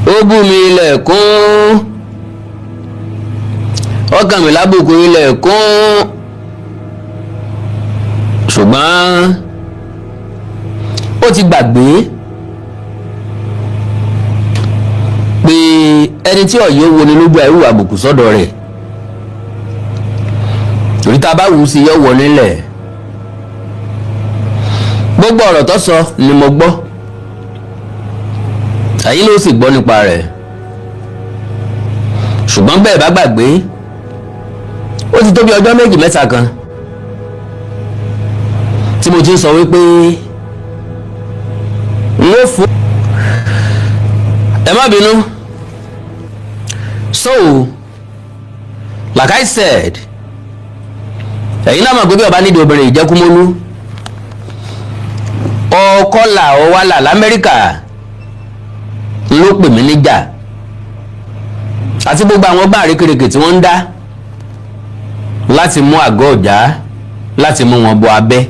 Ó bú mi, ilẹ̀ kún. Ọkàn mi lábùkù, ilẹ̀ kún. Ṣùgbọ́n ó ti gbàgbé pé ẹni tí ọ̀yẹ́ wo ni lójú àìwò àbùkù sọ́dọ̀ rẹ̀, torí tá a bá wù ú sí yọ wọ nílẹ̀. Gbogbo ọ̀rọ̀ tó sọ ni mo gbọ́, ẹ̀yin ló sì gbọ́ nípa rẹ̀. Ṣùgbọ́n bẹ́ẹ̀ bá gbàgbé, ó ti tó bí ọjọ́ méjì mẹ́ta kan tí mo ti ń sọ wípé n ó fún ẹ, má bínú. So like I said, ẹ̀yin náà mọ̀ pé bí ọba nídìí obìnrin ìjẹ́kúmólú, ọkọlà ọwálà lamẹ́ríkà ló pè mí níjà àti gbogbo àwọn ọgbà àrékèrèkè tí wọ́n ń dá láti mú àgọ́ ọ̀já, láti mú wọn bọ abẹ́.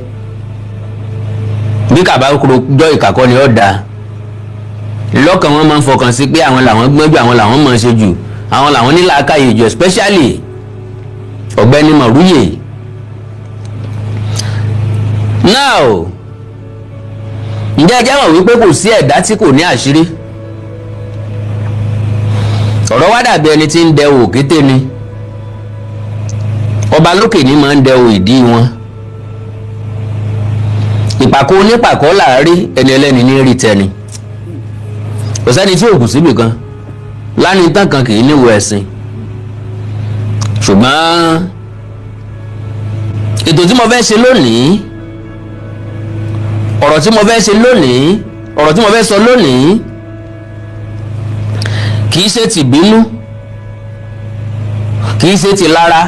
Bí kàbá jọ ìkàkọ́ ni ó da lọ́kàn, wọn máa ń fọkàn sí pé àwọn làwọn gbọ́n jù, àwọn làwọn mọ̀ ṣe jù, àwọn làwọn ní làákàyè jù, especially ọ̀gbẹ́ni Mọ̀rúyè. Now, ǹjẹ́ ẹ jẹ́ mọ̀ wípé kò sí ẹ̀dá tí kò ní àṣírí? Ọ̀rọ̀ wá dàbí ẹni tí ń dẹ òkété ni. Ọba lókè ní máa ń dẹ ìdí wọn. Ìpàkọ́ onípàkọ́ làárí, ẹni ẹlẹ́ni ní rí tẹni. Kò sẹ́ni tí òkú síbì kan lánìí tán kan kì í níwò ẹ̀sìn. Ṣùgbọ́n ètò tí mo fẹ́ ṣe lónìí, ọ̀rọ̀ tí mo fẹ́ ṣe lónìí, ọ̀rọ̀ tí mo fẹ́ sọ lónìí, kì í ṣe ti bínú, kì í ṣe ti lára,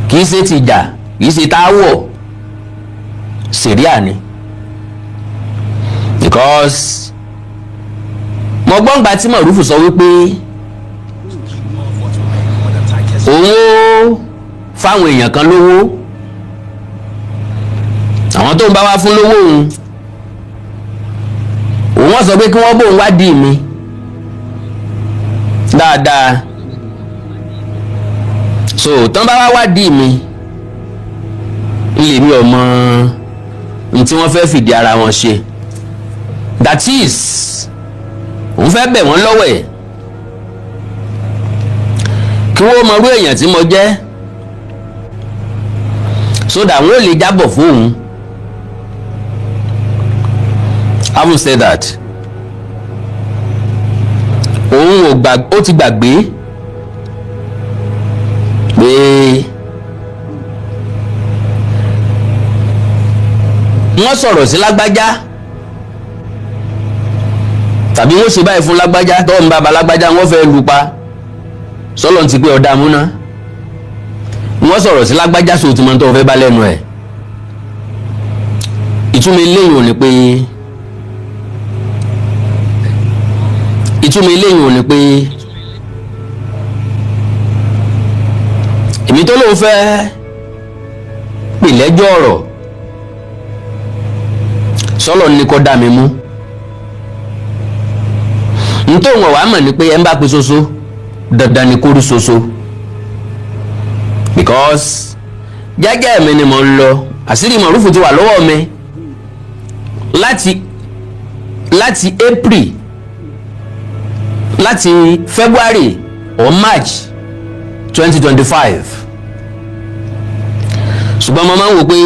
kì í ṣe ti jà, kì í ṣe táwọ̀ sẹ̀ríà ni, because mo gbọ́n gba tí Mọ̀rúfù sọ wípé òun ó fáwọn èèyàn kan lówó, àwọn tó ń bá wá fún lówó òun, òun wọ́n sọ pé kí wọ́n bóun wádìí mi dáadáa. So tán bá wá wádìí mi, ilé mi ò mọ n tí wọ́n fẹ́ fìdí ara wọn ṣe. That is, òun fẹ́ bẹ̀ wọ́n lọ́wọ́ ẹ̀ kí wọ́n mọ irú èèyàn tí mo jẹ́, so that wọ́n lè jábọ̀ fóun. Having said that, òun ò gbà, ó ti gbàgbé pé wọ́n sọ̀rọ̀ sí lágbájá tàbí wọ́n ṣe báyìí fún lágbájá tó ń bá ba lágbájá, wọ́n fẹ́ lù pa sọ́lọ́n ti pé ọ̀dà múná. Wọ́n sọ̀rọ̀ sí lágbájá, sóò tí mo tó fẹ́ bá lẹ́nu ẹ̀. Ìtumọ̀ eléyìí ò ní pé, ìtumọ̀ eléyìí ò ní pé èmi tó lóun fẹ́ pè lẹ́jọ́ ọ̀rọ̀ sọ́lọ́ ní kó dá mi mú. Ntòun ọ̀wá mọ̀ ni pé ẹ̀ ń bá pe soso, dandan ni kó rí soso, because jẹ́jẹ́ mi ni mò ń lọ. Àṣírí Mọ̀rúfù ti wà lọ́wọ́ mi láti April, láti February or March 2025. Ṣùgbọ́n mo máa ń wò pé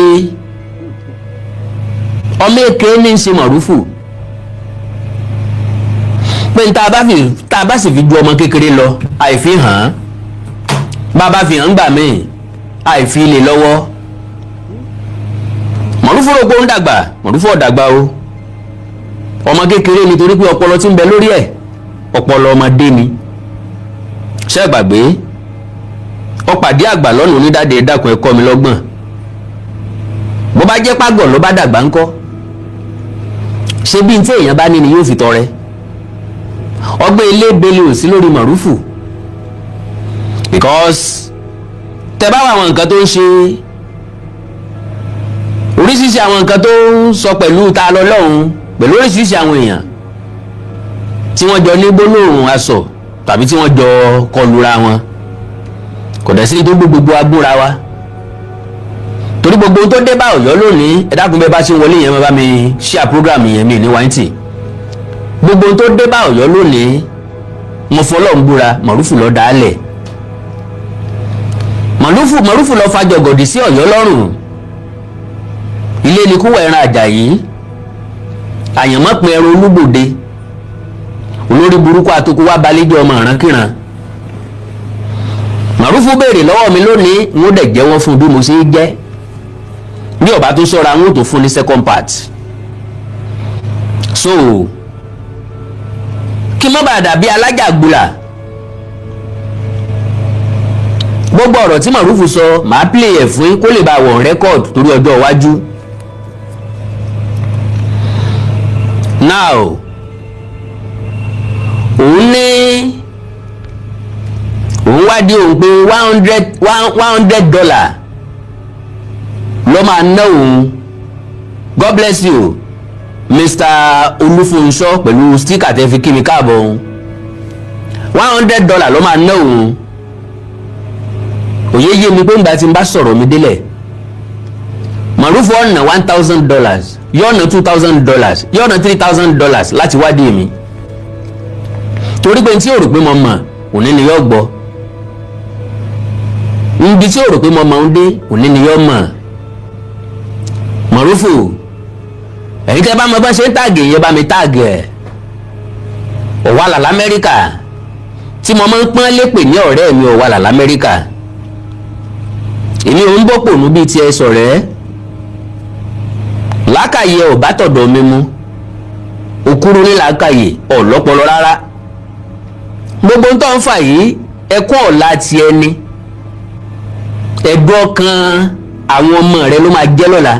ọmọ èké ní í ṣe Mọ̀rúfù, pé tá a bá sì fi ju ọmọ kékeré lọ, àìfi hàn án, bá a bá fi hàn gbà míì, àìfi lè lọ́wọ́. Mọ̀rúfù rò pé ó ń dàgbà. Mọ̀rúfù ò dàgbà o, ọmọ kékeré nítorí pé ọpọlọ tí ń bẹ lórí ẹ̀, ọpọlọ ọmọdé ni. Ṣé ẹ gbàgbé ó pàdé àgbà lọ́nà onídàáde? Dákun, ẹ kọ́ mi lọ́gbọ̀n. Bó bá jẹ́ pàgọ́ ló bá dàgbà ńkọ́? Ṣé bí n tí èèyàn bá ní ni yóò fi tọrẹ? Ọgbẹ́ ilé bele ò sí lórí Mọ̀rúfù, because tẹ bá wà àwọn nǹkan tó ń ṣe, oríṣiríṣi àwọn nǹkan tó ń sọ pẹ̀lú ta lọ lọ́hùn, pẹ̀lú oríṣiríṣi àwọn èèyàn. Tí wọ́n jọ ní gbólóhùn aṣọ tàbí tí wọ́n jọ kọlura wọn, kò dẹ̀ sí tó gbé gbogbo agbóra wa, torí gbogbo ohun tó dé bá Ọ̀yọ́ lónìí. Ẹ dákun, bẹ́ẹ̀ bá ṣe ń wọlé yẹn, máa bá mi share program yẹn mi ní wáńtì. Gbogbo ohun tó dé bá Ọ̀yọ́ lónìí, mo fọlọ́run búra, Mọ̀rúfù ló dálẹ̀. Mọ̀rúfù ló fa jọ̀gọ̀dì sí Ọ̀yọ́ lọ́rùn. Ilé ni kúwọ̀ ẹran Àjàyí, àyànmọ́pin ẹran Olúgbòde, olórí burúkú àtòkù wá balẹ̀jọ́ ọmọ ìrankíran. Mọ̀rúfù béèrè lọ́wọ́ mi lónìí, n ó dẹ̀ jẹ́wọ́ fún bí mo ṣe jẹ́. Bí ọba tó ṣọ́ra, n ó tó fún ní second part. So kí má bàa dàbí alájàgbùlà, gbogbo ọ̀rọ̀ tí Mọ̀rúfù sọ, màá play ẹ̀ fún yín kó lè bá wọ̀ record torí ọjọ́ iwájú. Now, òun ní òun wádìí òun pé $100 ló máa ná òun. God bless you, Mr. Olúfúnṣọ́, pẹ̀lú sticker tẹ́ fi kí mi káàbọ̀. Òun $100 ló máa ná òun. Òye yé mi pé ńgbà tí n bá sọ̀rọ̀ mi délẹ̀, Mọ̀rúfù ọ̀nà $1,000, yọ̀ọ̀nà $2,000, yọ̀ọ̀nà $3,000 láti wádìí mi, torí pé tí o rò pé mo mọ̀, òní ni yóò gbọ́. Níbi tí o rò pé mo mọ̀ ń dé, òní ni yóò mọ̀. Mọ̀rúfù, ẹ̀yin tẹ́ bá mọ bá ṣe ń tag yẹn, bá mi tag ẹ̀. Ọ̀wàlà l'Amẹ́ríkà tí mo máa ń pọ́n lépè ní ọ̀rẹ́ mi, ọ̀wàlà l'Amẹ́ríkà. Èmi ò ń bọ́ pònú bíi tiẹ̀ sọ̀rẹ́. Làákàyè ò bá tọ̀dọ̀ mi mu. Òkúrú ní làákàyè, ọ̀lọ́pọlọ rárá. Gbogbo ń tọ́ ń fà yìí, ẹkún ọ̀la ti ẹni, ẹ̀dùn ọkàn àwọn ọmọ rẹ ló máa jẹ́ lọ́la,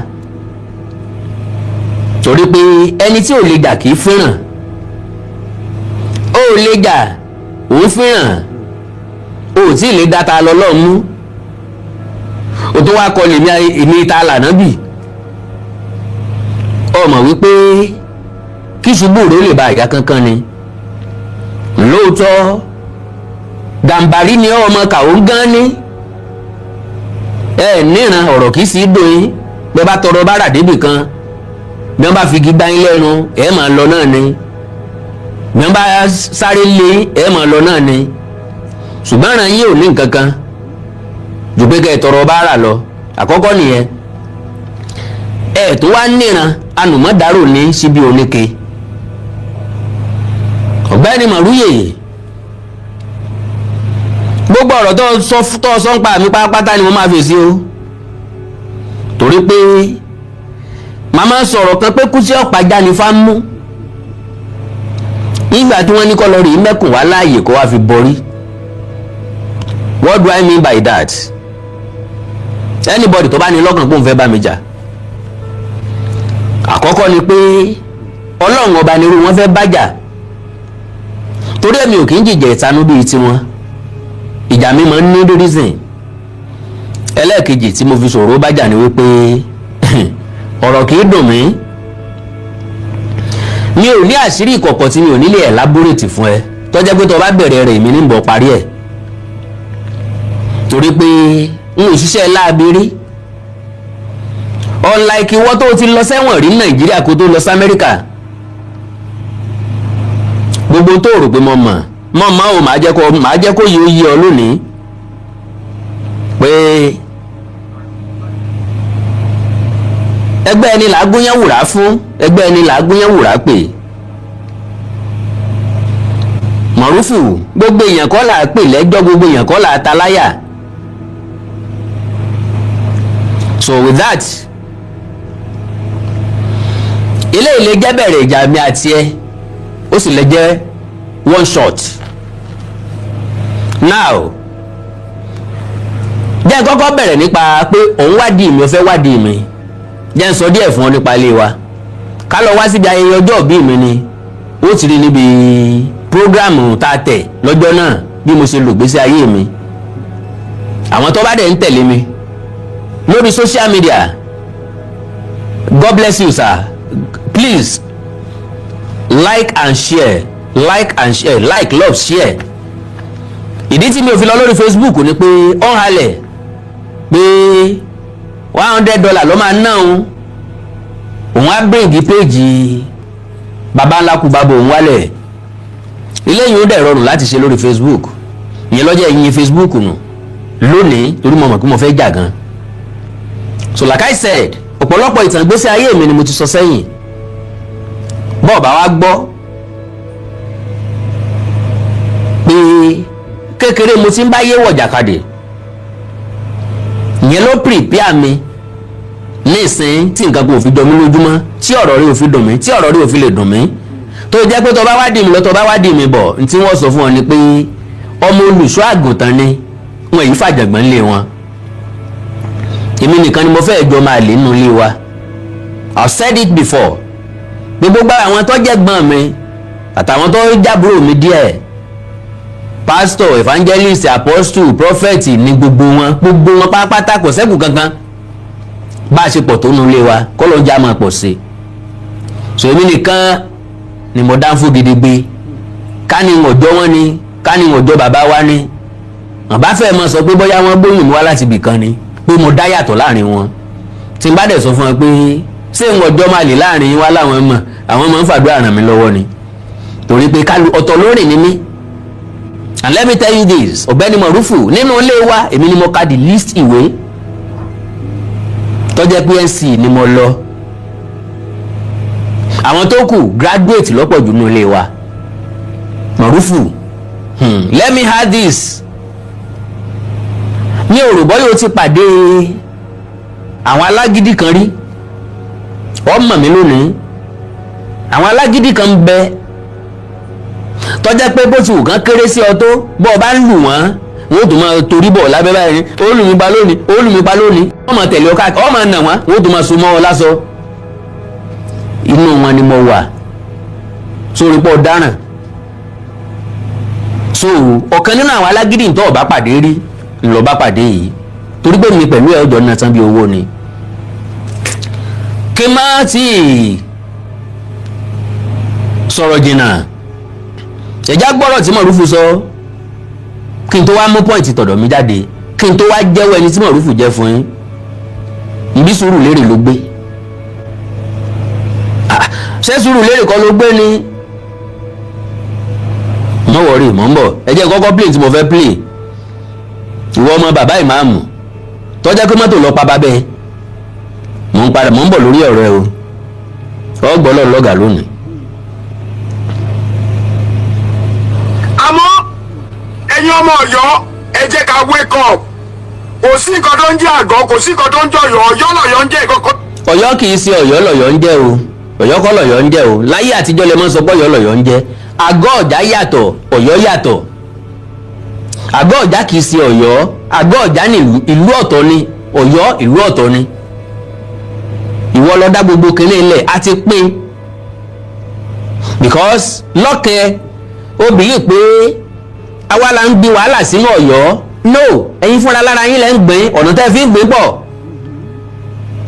torí pé ẹni tí ò lè jà kì í fẹ́ràn. Ó lè jà, òun fẹ́ràn. Ó tí ì lè dá ta lọ lọ́ọ̀ mú, o tó wá kọ lèmi, èmi ta lànà bì. Ọmọ wípé kí ṣubú rẹ ó lè ba ìyá kankan ni. Lóòótọ́, Gàǹbàrí ni ọmọ kàó gán ní ẹ níran ọ̀rọ̀ kìí sí dòyìn. Bẹ́ẹ̀ bá tọrọ bára débì kan, bí wọ́n bá fi gbá yín lẹ́nu, ẹ máa lọ náà ni. Bí wọ́n bá sáré lé, ẹ máa lọ náà ni. Ṣùgbọ́n ìran yín ò ní nǹkan kan jù pé kẹ́ ẹ tọrọ bára lọ. Àkọ́kọ́ nìyẹn. Ẹ tó wá níran anùmọ́dárò ní síbi oníke. Ọ̀gbẹ́ni Màrúyè, gbogbo ọ̀rọ̀ tó sọ ń pa mi pátápátá ni mo máa fèsì o, torí pé màmá sọ̀rọ̀ kan pé kú sí ọ̀pá jáni fámú nígbà tí wọ́n ní kọ́ lọ rí mẹ́kùn wá láàyè kó wá fi borí. What do I mean by that? Anybody tó bá ní lọ́kàn pé òun fẹ́ bá mi jà, àkọ́kọ́ ni pé Ọlọ́run Ọba nírú wọn fẹ́ bájà, torí èmi ò kì í jìjà ìtanú bíi tiwọn. Ìjà mi máa ń ní reason. Ẹlẹ́ẹ̀kejì tí mo fi sọ̀rọ̀ bájà ni wípé ọ̀rọ̀ kì í dùn mí. Mi ò ní àṣírí ìkọ̀kọ̀ tí mi ò nílé elaborate fún ẹ, tó jẹ́ pé tó bá bẹ̀rẹ̀ rẹ̀, èmi ní bọ̀ parí ẹ̀, torí pé n ò ṣiṣẹ́ láabi rí, unlike ìwọ tó ti lọ sẹ́wọ̀n rí ní Nàìjíríà kó tó lọ sí Amẹ́ríkà. Gbogbo tó rò pé mo mọ̀, mo mọ̀ o. Màá jẹ́ kó yí ó yí ọ lónìí pé ẹgbẹ́ ẹni là á gúnyán wùrà fún, ẹgbẹ́ ẹni là á gúnyán wùrà pè. Mọ̀rúfù, gbogbo èèyàn kọ́ là á pè lẹ́jọ́, gbogbo èèyàn kọ́ là á ta láyà. So with that, eléyìí lè jẹ́ bẹ̀rẹ̀ ìjà mi àti ẹ, ó sì lè jẹ́ one shot. Now, jẹ́ n kọ́kọ́ bẹ̀rẹ̀ nípa pé òun wádìí mi, ó fẹ́ wádìí mi. Jẹ́ n sọ díẹ̀ fún ọ nípa ilé wa. Ká lọ wá síbi ayẹyẹ ọjọ́ ìbí mi ni ó ti rí níbi program tá a tẹ̀ lọ́jọ́ náà bí mo ṣe lò gbésí ayé mi. Àwọn tó bá dẹ̀ ń tẹ̀lé mi lórí social media, God bless you, sir. Please like and share. Like and share, like, love, share. Ìdí tí mi ò fi lọ lórí Facebook ni pé ó ń halẹ̀ pé $100 ló máa ná òun, òun á bring page baba ńlá kú bàbá òun wálẹ̀. Eléyìí ó dẹ̀ rọrùn láti ṣe lórí Facebook. Ìyẹn lọ́jọ́ ìyìn Facebook nù lónìí, torí mo mọ̀ pé mo fẹ́ jà gan. So like I said, ọ̀pọ̀lọpọ̀ ìtàn ìgbésí ayé mi ni mo ti sọ sẹ́yìn. Bọ́ọ̀ bá wa gbọ́ pé kékeré mo ti ń bá yé wọ̀jàkadì, ìyẹn ló prepare mi nísìn tí nǹkan kò fi jọ mí lójúmọ́, tí ọ̀rọ̀ rí ò fi dùn mí, tí ọ̀rọ̀ rí ò fi lè dùn mí, tó jẹ́ pé tó bá wá dì mí lọ, tó bá wá dì mí bọ̀, ní tí wọ́n sọ fún ọ ni pé ọmọ olùṣọ́ àgùntàn ni wọn, èyí fàjàgbọ́n lé wọn. Èmi nìkan ni mo fẹ́ jọ máa lè nínú ilé wa. I've said it before pé gbogbo àwọn tó jẹ́ gbọ́n mi àtàwọn tó jábúrò mi díẹ̀, pastor, evangelist, apostle, prophet ní gbogbo wọn, gbogbo wọn pátápátá, kò sẹ́kù kankan. Bá a ṣe pọ̀ tó nínú ilé wa kọ́ ló ń já máa pọ̀ sí i. So èmi nìkan ni mo dánfó gidigbe. Ká ní ọjọ́ wọn ni, ká ní ọjọ́ bàbá wa ni, bàbá fẹ́ mọ̀ sọ pé bóyá wọ́n gbóyún mi wá láti ibì kan ni, pé mo dá yàtọ̀ láàrin wọn. Tí n bá dẹ̀ sọ fún wọn pé ṣé ń ọjọ́ máa lè láàrin wa, láwọn mọ̀, àwọn máa ń fàdúrà ràn mí lọ́wọ́ ni, torí pé kálu ọ̀tọ̀ lórí ni mí. And let me tell you this, ọ̀gbẹ́ni Mọ̀rúfù, nínú ilé wa, èmi ni mo ka the list ìwé tó jẹ́ pé NC ni mo lọ. Àwọn tó kù, graduate lọ́pọ̀ jù nínú ilé wa. Mọ̀rúfù, let me add this: ní òrùbọ́ yóò ti pàdé àwọn alágídí kan rí. Ọmọ mi lónìí, àwọn alágídí kan ń bẹ tó jẹ́ pé bó ti wù kán kéré sí ọ tó, bó o bá ń lù wọ́n, wọ́n ó tún máa torí bọ̀ lábẹ́ báyìí: ó lù mí pa lónìí, ó lù mí pa lónìí. Wọ́n máa tẹ̀lé ọ káàkiri, wọ́n máa nà wọ́n, wọ́n ó tún máa so mọ́ ọ lásọ. Inú wọn ni mo wà sórí pọ̀ dáràn. So ọ̀kan nínú àwọn alágídí tó ọba pàdé rí ńlọ bá pàdé yìí, torí pé mi pẹ̀lú ẹ̀ ọjọ́ náà tán bí owó ni. Kí má tí sọ̀rọ̀ jìnnà, ẹ̀já gbọ́rọ̀ tí Mọ̀rúfù sọ, kí n tó wá mú point tọ̀dọ̀ mi jáde, kí n tó wá jẹ́wọ́ ẹni tí Mọ̀rúfù jẹ́ fún yín. Ìbí sùúrù lérè ló gbé. Ṣé sùúrù lérè kọ́ ló gbé ni? Mọ̀ wọ̀rí, mọ̀ ń bọ̀. Ẹ jẹ́ kọ́kọ́ play tí mo fẹ́ play. Ìwọ ọmọ bàbá ìmáàmù tọ́jà pé mọ́tò lọ pa bábẹ́, mò ń padà, mò ń bọ̀ lórí ọ̀rọ̀ ẹ o. Ọgbọ́n lọ́ọ̀ lọ́gàá lónìí. Àmọ́ ẹ̀yin ọmọ Ọ̀yọ́, ẹ jẹ́ ká wake up. Kò sí nǹkan tó ń jẹ́ àgọ́, kò sí nǹkan tó ń jẹ́ Ọ̀yọ́. Ọ̀yọ́ lọ̀yọ́ ń jẹ́ ìkọ̀kọ̀. Ọ̀yọ́ kì í ṣe Ọ̀yọ́ lọ̀yọ́ ń jẹ́ o. Ọ̀yọ́ kọ́ lọ̀yọ́ ń jẹ́ o. Láyé àtijọ́ lè mọ́ sọ pé Ọ̀yọ́ lọ̀yọ́ ń jẹ́. Àgọ́ Ọ̀já yàtọ̀, Ọ̀yọ́ yàtọ̀. Àgọ́ Ọ̀já kì í ṣe Ọ̀yọ́. Àgọ́ Ọ̀já ní ìlú ọ̀tọ̀ ni Ọ̀yọ́, ìlú ọ̀tọ̀ ni. Ìwọ lọ dá gbogbo kinní ilẹ̀ á ti pín, because lọ́kẹ́ obìnrin pé àwa la ń gbin wàhálà sínú Ọ̀yọ́. No, ẹ̀yin fúnra lára yín lẹ́ ń gbìn. Ọ̀nà tẹ́ fi ń gbìn pọ̀.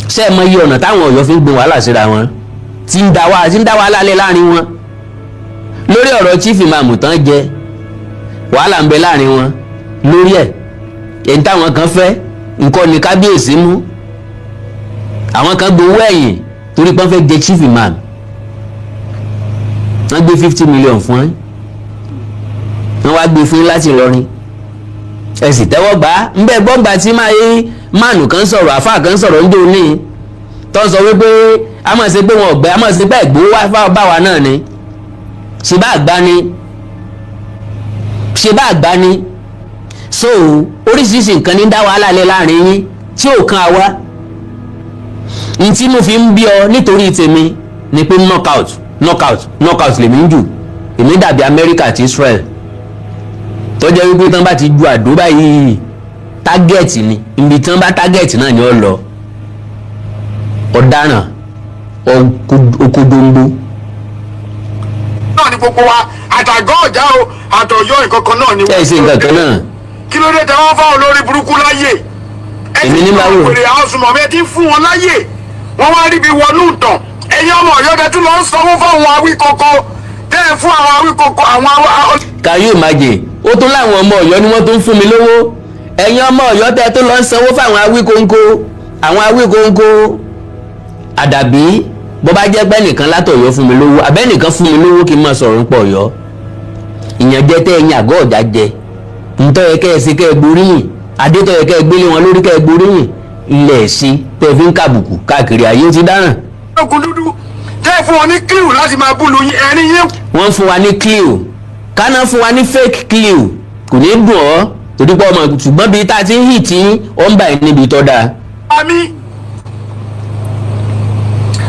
Ṣé ẹ mọ iye ọ̀nà táwọn Ọ̀yọ́ fi ń gbin wàhálà síra wọn, tí ń dá wàhálà lé láàrin wọn? Lórí ọ̀rọ̀ chief imam tán jẹ, wàhálà ń bẹ láàrin wọn lórí ẹ̀. Èyí táwọn kan fẹ́ nǹkan ní kábíyèsí mú, àwọn kan gbowó ẹ̀yìn torí pé wọ́n fẹ́ jẹ chief imam. Wọ́n gbé 50 million fún ẹ, wọ́n wá gbé fún yín láti Ìlọrin, ẹ sì tẹ́wọ́ gbà á. Ń bẹ́ gbọ́ngbà tí máa yé máàlù kan sọ̀rọ̀, àfáà kan sọ̀rọ̀ ń dò ní tó ń sọ wípé a máa ṣe pé wọn ọ̀gbẹ́, a máa ṣe pé ẹ̀gbó wá bá wa náà ni. Ṣe bá àgbá ni, ṣe bá àgbá ni. So oríṣiríṣi nǹkan ní dá wàhálà lẹ láàrin yín tí ò kan àwa. N tí mo fi ń bí ọ nítorí tèmi ni pé knockout, knockout, knockout lèmi ń jù. Èmi dàbí Amẹ́ríkà àti Israel, tó jẹ́ wípé tán bá ti ju àdó báyìí, target ni. Ibi tí wọ́n bá target náà ni ó lọ. Ọ̀daràn okodombo. Náà ni gbogbo wa, àtàgọ́ Ọ̀já o, àtọ̀yọ́, ìkọ̀kan náà ni. Ẹ ṣe nǹkan kan náà. Kí ló dé tẹ wọ́n fáwọn olórí burúkú láyè? Ẹ Èmi ti ní fún báwo? àwọn wèrè àwọn sùnmọ̀mí, ẹ ti ń fún wọn láyè, wọ́n wá ríbi wọnú ìtàn. Ẹ̀yin ọmọ Ọ̀yọ́ tẹ tún lọ ń sanwó fáwọn awíkoko. Tẹ́ ẹ fún àwọn Awíkoko, àwọn Can you imagine? Ó tún láwọn ọmọ Ọ̀yọ́ ni wọ́n tún ń fún mi lówó. Ẹ̀yin ọmọ Ọ̀yọ́ tẹ́ tó lọ ń sanwó fáwọn Awíkóńkó, àwọn Awíkóńkó. Àdàbí bó bá jẹ́ pé nìkan látọ̀yọ́ fún mi lówó, àbẹ́nìkan fún mi lówó kí n máa sọ̀rọ̀ nípa Ọ̀yọ́. Ìyànjẹ tẹ́ ẹ̀yin àgọ́ ọ̀já jẹ, ntọ́ yẹ kẹ́ ẹ ṣe, kẹ́ ẹ gboríyìn adé tọ́ yẹ kẹ́ ẹ gbélé wọn lórí, kẹ́ ẹ gboríyìn ilẹ̀ ẹ̀sìn tẹ́ fi ń kàbùkù káàkiri ayé, ó ti dáràn. Ológun dúdú, tẹ́ ẹ fún wọn ní clue láti máa búlu yín, ẹ̀rín yín. Wọ́n fún wa ní clue, káná fún wa ní fake clue, kò ní dùn ọ́ torí pé ọmọ, ṣùgbọ́n bíi tá a ti ń hì tí ó ń bà ẹ́ níbi tó dáa. Àmì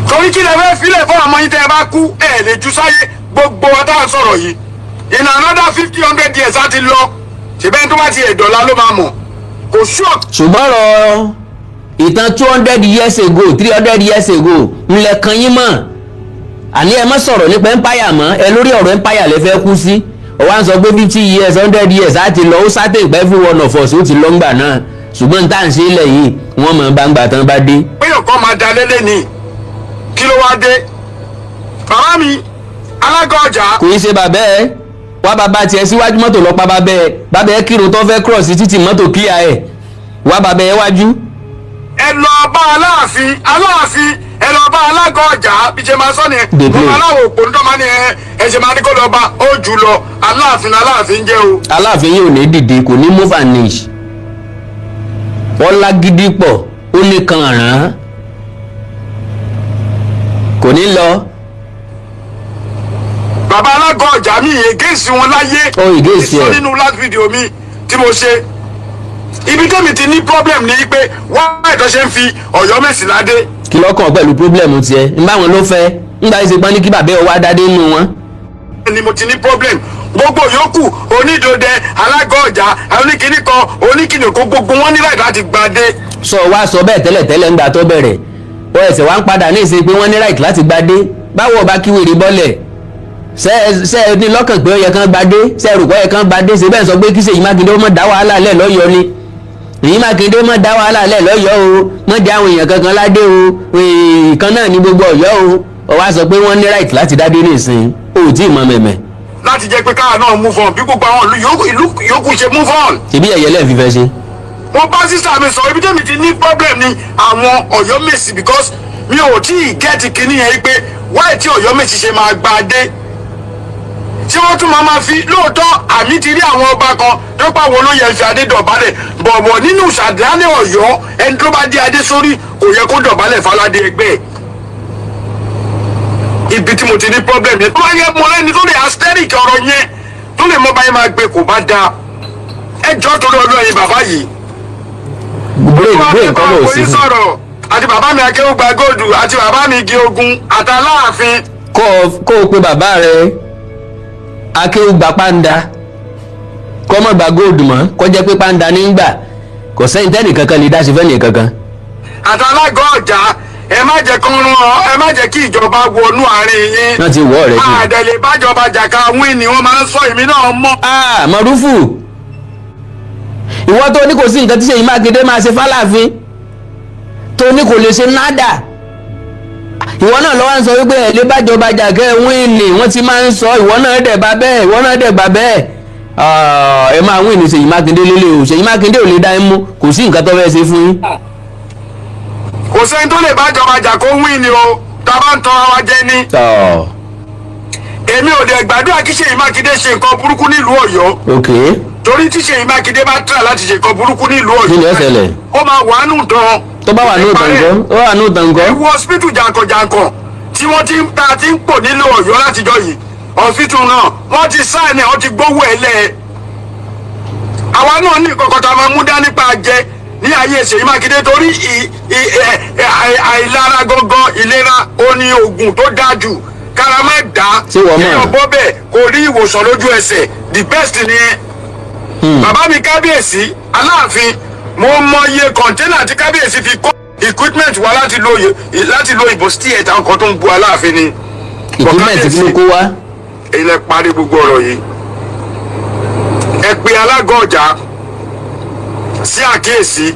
torí kí lè fẹ́ filẹ̀ fún ọmọ yín tẹ́ ẹ bá kú, ẹ lè ju sáyé. Gbogbo wa tá à ń sọ̀rọ̀ yìí, in another 50, 100 years á ti lọ. Ṣùgbọ́n tó bá ti ẹ̀dọ̀la ló máa mọ̀, kò sure. Ṣùgbọ́n ọ̀rọ̀ ìtàn 200 years ago, 300 years ago, ńlẹ̀ kan yín mọ̀. Àní ẹ má sọ̀rọ̀ nípa empire mọ́. Ẹ lórí ọ̀rọ̀ empire lẹ fẹ́ kú sí. Ó wá ń sọ pé 50 years, 100 years á ti lọ. Ó sátẹ̀ ìpẹ́ every one of us ó ti lọ ńgbà náà, ṣùgbọ́n tá à ń ṣe ilẹ̀ yìí, wọ́n mọ̀ bá ń gbà tán bá dé. Pé ọ̀kan máa da lélẹ̀ ni. Kí ló wá dé, bàbá mi alága ọjà? Kò í ṣe bàbá ẹ wá, bàbá tiẹ̀ síwájú, mọ́tò lọ pa bàbá ẹ. Bàbá ẹ kírun tó fẹ́ cross títì, mọ́tò clear ẹ wá, bàbá ẹ wájú. Ẹ lọ bá Aláàfin, Aláàfin, ẹ lọ bá alága ọjà. Bí ṣe máa sọ ni. Dey play. Mo máa láwọn òpó ní tọ́mọ ní ẹ ẹ ṣe máa ní kó lọ bá ó jù lọ. Aláàfin, Aláàfin jẹ́ o. Aláàfin yìí ò ní dìde, kò ní move an inch. Wọ́n lágídí pọ̀, ó ní kan ràn án, kò ní lọ. Bàbá alága ọjà, mi against wọn láyé. Ó against Sọ ẹ. nínú last video mi tí mo ṣe, ibi tẹ́mi ti ní problem ni pé wáyé tó ṣe ń fi Ọ̀yọ́mèsì ládé. Kí lọ́kàn pẹ̀lú problem tiẹ̀ ń bá wọn ló fẹ́ ńgbà yìí ṣe pọ́n ní kí bàbá ẹ wá dádé nù wọn. Ni mo ti ní problem. Gbogbo yòókù, onídòdẹ, alága ọjà, oníkìní kan, oníkìní kó, gbogbo wọn ní right láti gbadé. Sọ wá sọ bẹ́ẹ̀ tẹ́lẹ̀tẹ́lẹ̀ ńgbà tó bẹ̀rẹ̀, ó ẹsẹ̀ wá ń padà ní ìsìn pé wọ́n ní right láti gbadé. Báwo ọba kí wèrè bọ́lẹ̀? Ṣé ṣé ẹ ní lọ́kàn pé ó yẹ kán gbadé? Ṣé ẹ rò pé ó yẹ kán gbadé? Ṣe bẹ́ẹ̀ sọ pé kí Ṣèyí Mákindé ó mọ̀ dá wàhálà lẹ̀ lọ́yọ̀ọ́ ni? Ṣèyí Mákindé mọ̀ dá wàhálà lẹ̀ lọ́yọ̀ọ́ o, mọ̀ dá àwọn èèyàn kankan ládé o, ìkan náà ní gbogbo Ọ̀yọ́ o. Ó wá sọ pé wọ́n ní right láti dádé ní ìsìn, o ò tí ì mọ mẹ̀mẹ̀. Láti jẹ́ pé káwa náà move on bí gbogbo àwọn ìlú yòókù ṣe move on. Ṣebí ẹ̀yẹ lẹ́ẹ̀ fífẹ́ ṣe. Mo bá sísá mi sọ, ibi tẹ́mi ti ní problem ni àwọn Ọ̀yọ́mèsì, because mi ò tí ì get kinní yẹn pé wáyé tí Ọ̀yọ́mèsì ṣe máa gba dé, tí wọ́n tún máa fi lóòótọ́. Àmì ti rí àwọn ọba kan tó pa àwọn olóyè fi adé dọ̀bálẹ̀ bọ̀bọ̀. Nínú ìṣàdánì Ọ̀yọ́, ẹni tó bá dé adé sórí kò yẹ kó dọ̀bálẹ̀ fáládé ẹgbẹ́ ẹ̀. Ibi tí mo ti ní problem yẹn, tó bá yẹ mo lẹ́ni tó lè asteric ọ̀rọ̀ yẹn, tó lè mọ báyìí máa gbé, kò bá dáa. Ẹ jọ́, torí ọdún ẹ̀yin bàbá yìí, Brain kọ́ ló sí fún. sọ̀rọ̀ àti bàbá mi akéwùgbà góòdù, àti bàbá mi igi ogun, àtàláàfin. Kó o pe bàbá rẹ akéwùgbà pàǹdà, kọ́ mọ̀ gba góòdù mọ́, kó jẹ́ pé pàǹdà ní ń gbà. Kò sẹ́yìn tẹ́nì kankan lè dá sí fẹ́nì kankan. Àtàlágọ́ ọjà, ẹ má jẹ́ kán rán ọ, ẹ má jẹ́ kí ìjọba wọnú àárín yín. Wọ́n ti wọ́ ọ̀rẹ́ jù. Àdẹ̀lẹ̀ bájọba jàkà wín ni wọ́n máa ń sọ, èmi náà mọ̀. Ah, Mọ̀rúfù, ìwọ tó ní kò sí nǹkan tí Ṣèyí Mákindé máa ṣe fáláàfin, tó ní kò lè ṣe nádà, ìwọ náà lọ́wọ́ ń sọ wípé ẹ̀ lè bájọba jà kẹ́ ẹ̀ win ni. Wọ́n ti máa ń sọ, ìwọ náà dẹ̀ bá bẹ́ẹ̀, ìwọ náà dẹ̀ bá bẹ́ẹ̀. Ah, ẹ máa win ní Ṣèyí Mákindé lélẹ̀ o. Ṣèyí Mákindé ò lè dá ẹ mú, kò sí nǹkan tó fẹ́ ṣe fún yín. Kò sẹ́ni tó lè bájọba jà kó win ni o, tá a bá ń tọrọ wa jẹ ni. Tọ́. Èmi ò dẹ̀ gbàdúrà kí Ṣèyí Mákindé ṣe nǹkan burúkú nílùú Ọ̀yọ́. Torí tí Ṣèyí Mákindé bá tẹ̀ láti ṣe nǹkan burúkú nílùú Kí ni ó Ọ̀yọ́, ṣẹlẹ̀? ó máa wà nù tán. Tó bá wà ní òtàn ńkọ́? Ó wà ní òtàn ńkọ́? Ewu hospital jankan-jankan tí wọ́n ti ń ta ti ń pò nílùú Ọ̀yọ́ látijọ́ yìí, hospital náà wọ́n ti sign ẹ̀, wọ́n ti gbówó ẹ̀ lẹ̀. Àwa náà ní nǹkan kan tá a máa mú dání pa jẹ ní ayé Ṣèyí Mákindé, torí àìlára gangan ìlera ó ní oògùn tó dáa jù kára má dá. Ṣé wọ́n mọ̀? Kéèyàn bọ́ bẹ́ẹ̀ kò rí ìwòsàn lójú ẹsẹ̀, the best nìyẹn. Bàbá mi kábíyèsí Aláàfin, mo mọ iye container tí kábíyèsí fi kó equipment wá láti lo ìbò sí ẹ̀ta nǹkan tó ń bu Aláàfin ni. Equipment kí ló kó wá? Èyí lẹ parí gbogbo ọ̀rọ̀ yìí. Ẹ pe alága ọjà sí àkíyèsí,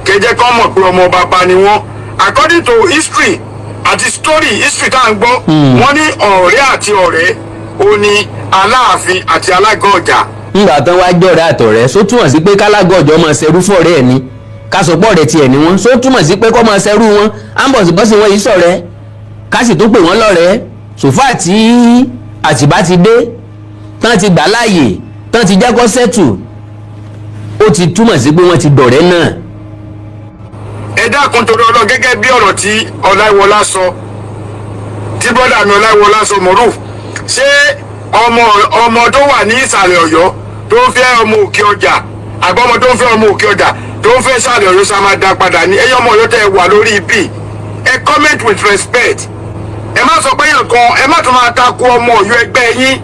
kẹjẹ kán mọ̀ pé ọmọ bàbá ni wọ́n. According to history àti story history tá à ń gbọ́, wọ́n ní ọ̀rẹ́ àti ọ̀rẹ́ Ó ní Aláàfin àti Alága Ọjà. Ńgbà tán wá jọ̀rẹ́ àtọ̀rẹ́, só túmọ̀ sí pé kálágọ̀ ọjọ́ máa ṣerú fọ̀rẹ́ ẹ̀ ni? Ká sọ pọ̀ rẹ̀ tiẹ̀ ni wọ́n, só túmọ̀ sí pé kọ́ máa ṣerú wọn? Ámbọ̀sibọ́sì wọn yìí sọ̀rẹ́, ká sì tún pè wọ́n lọ́rẹ́. Sòfà tí Àtìbá ti dé tán, ti gbà láàyè tán, ti jẹ́ kó settle, ó ti túmọ̀ sí pé wọ́n ti dọ̀rẹ́ náà. Ẹ dákun, torí ọlọ́, gẹ́gẹ́ bí ọ̀rọ̀ tí Ọláìwọlá sọ, tí bọ́dà mi Ọláìwọlá sọ, Moruf, ṣé ọmọ ọmọ tó wà ní ìsàlẹ̀ Ọ̀yọ́ tó ń fẹ́ ọmọ òkè ọjà, àbí ọmọ tó ń fẹ́ ọmọ òkè ọjà tó ń fẹ́ ìsàlẹ̀ Ọ̀yọ́, sá máa dá padà ní? Ẹ̀yọ́ ọmọ Ọ̀yọ́ tẹ́ ẹ wà lórí ibi, ẹ comment with respect. Ẹ má sọ pé yàn kan, ẹ má tún máa takò ọmọ Ọ̀yọ́ ẹgbẹ́ yín.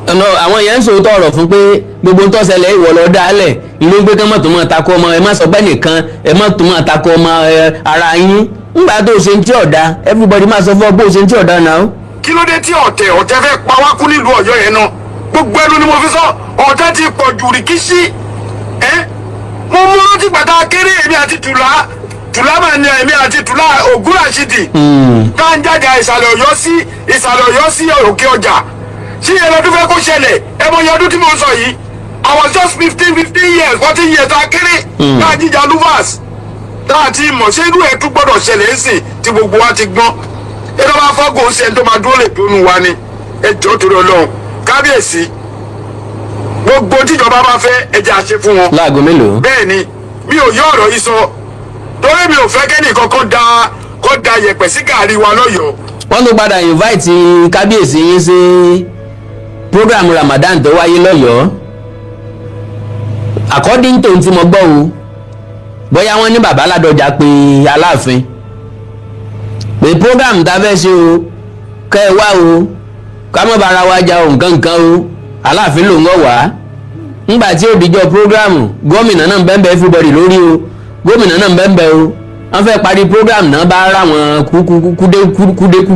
Ọ̀nà àwọn yẹn ń sòótọ́ ọ̀rọ̀ fún pé gbogbo ń tọ́sẹ̀lẹ̀, ìwọ lọ dálẹ̀ ìlú gbé kán, mọ̀ tó máa takò ọmọ. Ẹ má sọ pé nìkan, ẹ má tó máa takò ọmọ ẹ, ara yín. Ńgbà tó ṣe ń tí ọ̀dà, everybody máa sọ fún ọ bó ṣe ń tí ọ̀dà náà. Kí ló dé tí ọ̀tẹ̀ ọ̀tẹ̀ fẹ́ pa wá kú nílùú Ọ̀yọ́ yẹn náà? Gbogbo ẹnu ni mo fi sọ, ọ̀tẹ̀ ti pọ̀ jù rìkíṣí. Ẹ́ mo mú rántí gbàtà kéré, èmi àti Tùlá, Tùlá mà ní, èmi àti Tùlá Ògúnràṣídì, tá ń jáde ìsàlẹ̀ Ọ̀yọ́ sí ìsàlẹ̀ Ọ̀yọ́ sí òkè ọjà. Sí yẹn lọ́dún fẹ́ kó ṣẹlẹ̀? Ẹ mọ iye ọdún tí mo sọ yìí. I was just 15 years, 14 years, tá a kéré, tá a jíjà luvas, tá a ti mọ̀. Ṣé irú ẹ̀ tún gbọ́dọ̀ ṣẹlẹ̀ ń sìn tí gbogbo wa ti gbọ́n? Ẹ lọ́ bá fọ́gùn ṣe, ẹni tó máa dúró lè dúnú wa ni. Ẹ jọ̀ọ́, torí Ọlọ́run, kábíyèsí, gbogbo tíjọba bá fẹ́, ẹ jẹ́ àṣẹ fún wọn. Láago mélòó? Bẹ́ẹ̀ ni, mi ò yọ ọ̀rọ̀ yìí sọ torí mi ò fẹ́ kẹ́nì kankan da kó da yẹ̀pẹ̀ sí gàrí wa lọ́yọ̀ọ́. Wọ́n tún padà invite kábíyèsí yín sí program Ramadan tó wáyé lọ́yọ̀ọ́. According to tí mo gbọ́ o, bóyá wọ́n ní bàbá Ládọjà pé Aláàfin pé program tá a fẹ́ ṣe o, kẹ́ ẹ wá o, ká má bára wa jà o, nǹkan nǹkan o. Aláàfin ló ń wọ̀ wá. Ńgbà tí ó dijọ́ program, gómìnà náà ń bẹ́ẹ̀ bẹ́ẹ̀, everybody lórí o, gómìnà náà ń bẹ́ẹ̀ bẹ́ẹ̀ o. Wọ́n fẹ́ parí program náà, bá ráwọn kúdé